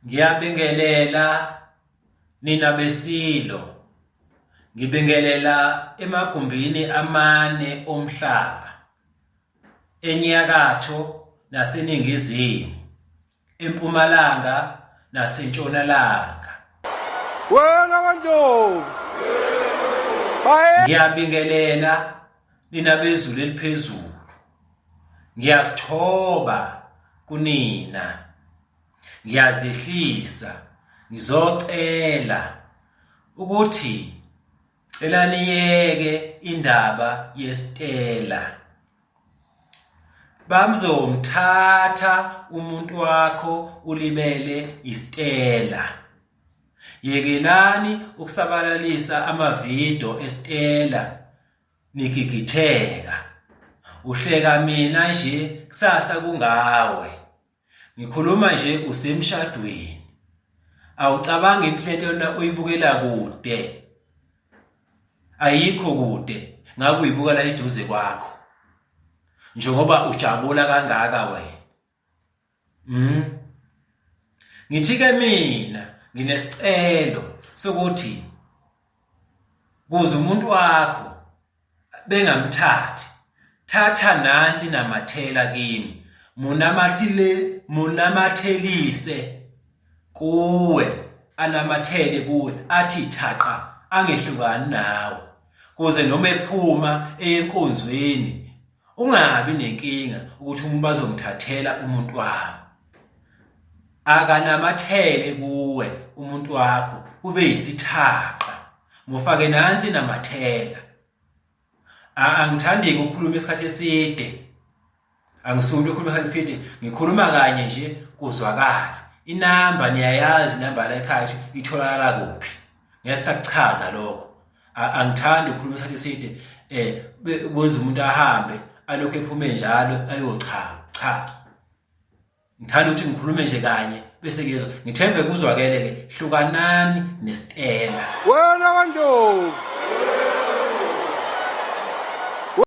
Ngiyabingelela nina besilo. Ngibingelela emagumbini amane omhlaba. Enyakatho naseningizimu, empumalanga nasentshonalanga. Wena kaNdlovu. Baye. Ngiyabingelela nina bezulu eliphezulu. Ngiyazithoba kunina. Ngiyazehlisa ngizocela ukuthi cela niyeke indaba yesitela. Bamzomthatha umuntu wakho ulibele isitela. Yekelani ukusabalalisa amavidiyo esitela nigigitheka. Uhleka mina nje kusasa kungawe. Ngikhuluma nje usemshadweni. Awucabangi inhlento yona uyibukela kude. Ayikho kude, ngabe uyibuka la eduze kwakho. Njengoba ujabula kangaka wena. Ngithi ke mina nginesicelo sokuthi kuze umuntu wakho bengamthathi thatha nansi namathela kimi munamathile munamathelise kuwe anamathele kuwe athi thaqa angehlukani nawe kuze noma ephuma enkonzweni ungabi nenkinga ukuthi umuntu bazomthathela umuntu wami akanamathele kuwe umuntu wakho kube yisithaqa mufake nansi namathela. Angithandi ukukhuluma isikhathi eside, angisuye umuntu okhuluma isikhathi eside, ngikhuluma kanye nje kuzwakale. Inamba niyayazi, inamba la ekhaya itholakala kuphi, ngeke sakuchaza lokho. Angithandi ukukhuluma isikhathi eside, kuze umuntu ahambe alokhu ephume njalo ayochama. Cha, ngithanda ukuthi ngikhulume nje kanye bese kuyezwa. Ngithembe kuzwakele ke, hlukanani nesitela. Wena kaNdlovu.